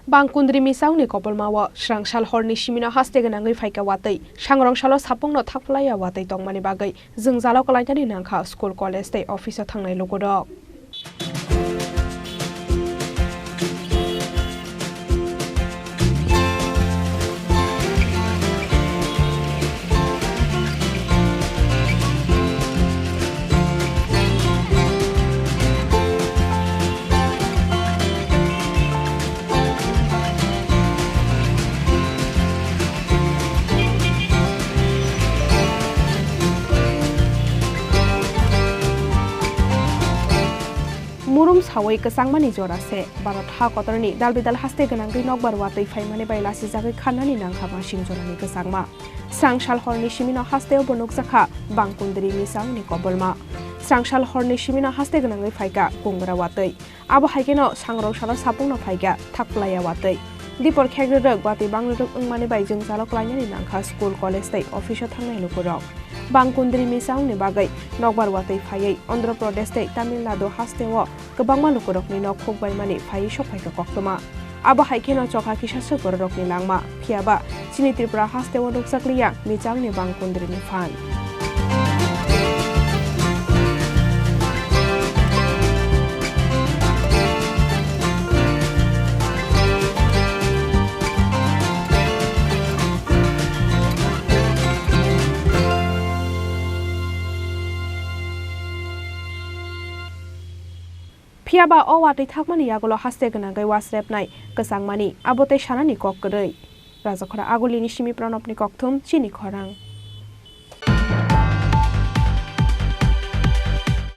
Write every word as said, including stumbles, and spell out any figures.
Bangkundri Michaungni kobolmao srangsal horni simino haste gwnangwi phaikha watwi. Sangrong salo sapungno thakphlaiya watwi tongmani bagwi jwngjalo kwlainani nangkha school, college tei office-o thangnai lukurok. Murum sawi kwchangmani jora se. Bharat ha kotorni dal bidal haste gwnangwi nokbar watwi phaimani bai lasijagwi kharnani nangkha masing jorani kwchangma. Srangsal horni simino hasteo bo nukjakha Bangkundri Michaungni kobolma. Srangsal horni simino haste gwnangwi phaikha kungra watwi. Abo hai kheno sangrong salo sapungno phaikha thakphlaiya watwi. Dipor khek rwrwk watwi bang rwrwk wngmani bai jwngjalo kwlainani nangkha school, college tei office-o thangnai lukurok. Bangkundri Michaungni bagwi nokbar watwi phaiwi Andhra Pradesh tei Tamil Nadu hasteo kwbangma lukurokni nok khukbaimani phaiwi sokphaikha koktwma. Abo hai kheno chokha kisa swk bororokni langma. Phiyaba chini Tripura hasteo nukjakliya Michaungni Bangkundrini phan. Phiyaba o watwi thakmani yagulo haste gwnangwi wasrepnai kwchangmani, abo tei sanani kok kwrwi. Rajakhora Agulini simi Pranobni kokthum, chini khorang.